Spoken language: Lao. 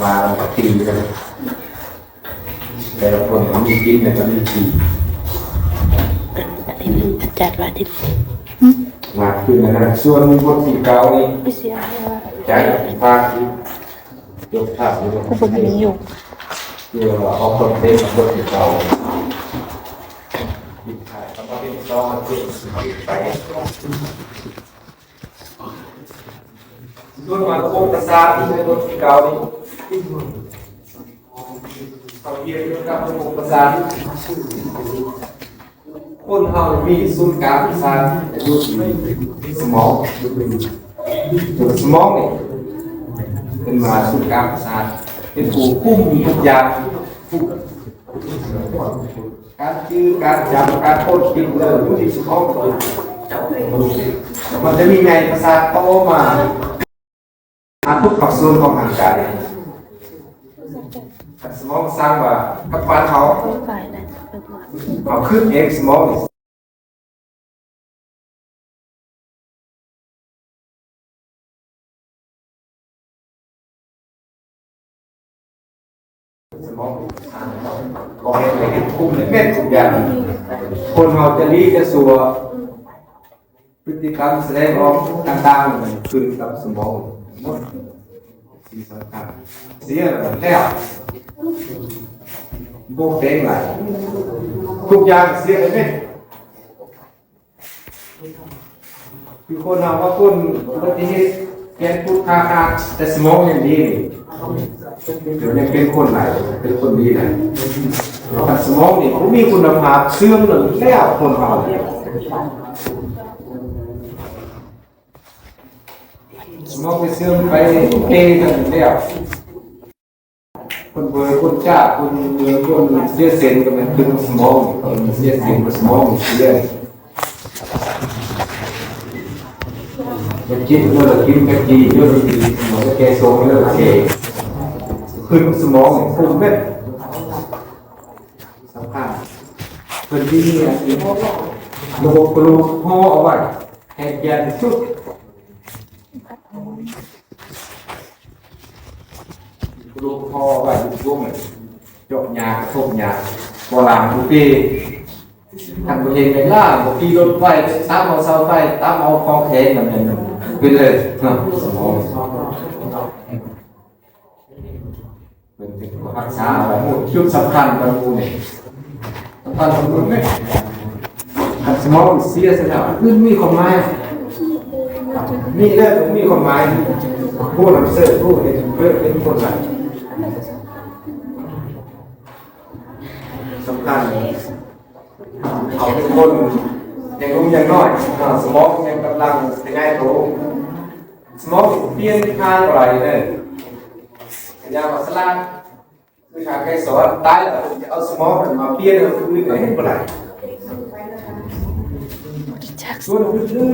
ວ່າກັນ ແຕ່ລະຄົນກໍມີກິນ ແລ້ວກໍມີຂີ່ ອັນນີ້ອາຈານວ່າທີ່ ມາຄືນນັ້ນ ສ່ວນບົດທີເກົ້ານີ້ ໄປເສຍໃຫ້ວ່າ ອາຈານພາທີ່ ຍົກພາບຢູ່ ກໍບໍ່ມີຢູ່ ເພື່ອອອກຄອນເທັນບົດທີເກົ້າ ມີຖ່າຍຄຳວ່າເປັນຊອງ ເປັນໄປ ສ່ວນມາລະບົບປະສາດທີ່ໃນບົດທີເກົ້ານີ້ ເຮົາຮຽນກ່ຽວກັບລະບົບປະສາດ ຄົນເຮົາມີສູນກາງປະສາດຢູ່ທີ່ສະໝອງ ສະໝອງນີ້ເປັນວ່າສູນກາງປະສາດ ເປັນຜູ້ຄຸມທຸກຢ່າງ ການຈື່ ການຈຳ ການຄົ້ນຄິດ ເລື່ອງຢູ່ທີ່ສະໝອງ ມັນຈະມີໃຍປະສາດຕໍ່ມາ ຫາທຸກພາກສ່ວນຂອງຮ່າງກາຍ ສະໝອງສັ່ງວ່າ ກັບບ້ານເຮົາ ເຮົາຄິດເອງ ສະໝອງ ສະໝອງ ບອກໃຫ້ເຮັດ ຄຸມເຮັດທຸກຢ່າງ ຄົນເຮົາຈະດີຈະຊົ່ວ ພຶດຕິກຳສະແດງອອກຕ່າງໆ ຂຶ້ນກັບສະໝອງໝົດ ສິ່ງສຳຄັນ ເສຍແລ້ວ ບໍ່ແປງຫຼາຍ ທຸກຢ່າງເສຍໄປເໝິດ. ຄືຄົນເຮົາວ່າຄົນອຸບັດຕິເຫດ ແຂນພຸດຂາຂາດ ແຕ່ສະໝອງຍັງດີນີ້ ດຽວນີ້ເປັນຄົນຫຼາຍ ເປັນຄົນດີຫຼາຍ ຄັນສະໝອງນີ້ບໍ່ມີຄຸນນະພາບ ເສື່ອມແລ້ວ ຄົນເຮົາ ສະໝອງໄປເສື່ອມໄປເກກັນແລ້ວ. ຄົນເບີ ຄົນຈ້າ ຄົນເມືອງ ຄົນເສຍເສັ້ນກໍແມ່ນເປັນສະໝອງ ເອີ ເສຍເສັ້ນ ສະໝອງເສຍ ໄປກິນ ເອີ ກິນໄປກີ ເອີ ສະໝອງແກ່ຊົງ ເອີ ເສຍ ຂຶ້ນສະໝອງ ຂຶ້ນເມັດ ສຳຄັນ ເພິ່ນມີອັນນີ້ ລະບົບກະດູກຫໍ່ເອົາໄວ້ ໃຫ້ແກ່ນທີ່ສຸດ. ລູກພໍ່ໄວ້ຢູ່ວົງ ຈົກຫຍ້າ ກະທົບຫຍ້າ ບໍ່ລ້າງບໍ່ຕີ ຄັນບໍ່ເຫັນແມ່ນລ້າງ ບໍ່ຂີ່ລົດໄຟ ຕຳເອົາເສົາໄຟ ຕຳເອົາຂອງແຂງ ນັ້ນແມ່ນເປັນເລີຍເນາະ ສະໝອງ ເພິ່ນເປັນຜູ້ຮັກສາເອົາໄວ້ ຈຸດສຳຄັນຂອງໝູ່ນີ້ ສຳຄັນຂອງໝູ່ນີ້ ຄັນສະໝອງເສຍຊະແລ້ວ ອື່ນມີຄວາມໝາຍ ມີແລ້ວບໍ່ມີຄວາມໝາຍ ຜູ້ນຳເສີດ ຜູ້ເຮັດເພິ່ນເປັນຄົນຫຼາຍ ສຳຄັນ ເຂົາເປັນຄົນຍັງໜຸ່ມຍັງນ້ອຍ ສະໝອງຍັງກຳລັງຂະຫຍາຍໂຕ ສະໝອງປ່ຽນທາງບໍ່ໄດ້ເດີ ກະຢ່າວ່າສະຫຼາດ ຄືທາງໄກສອນ ຕາຍແລ້ວເພິ່ນຈະເອົາສະໝອງນັ້ນມາປ່ຽນໃຫ້ຄົນອື່ນກໍເຮັດບໍ່ໄດ້ ສ່ວນອື່ນ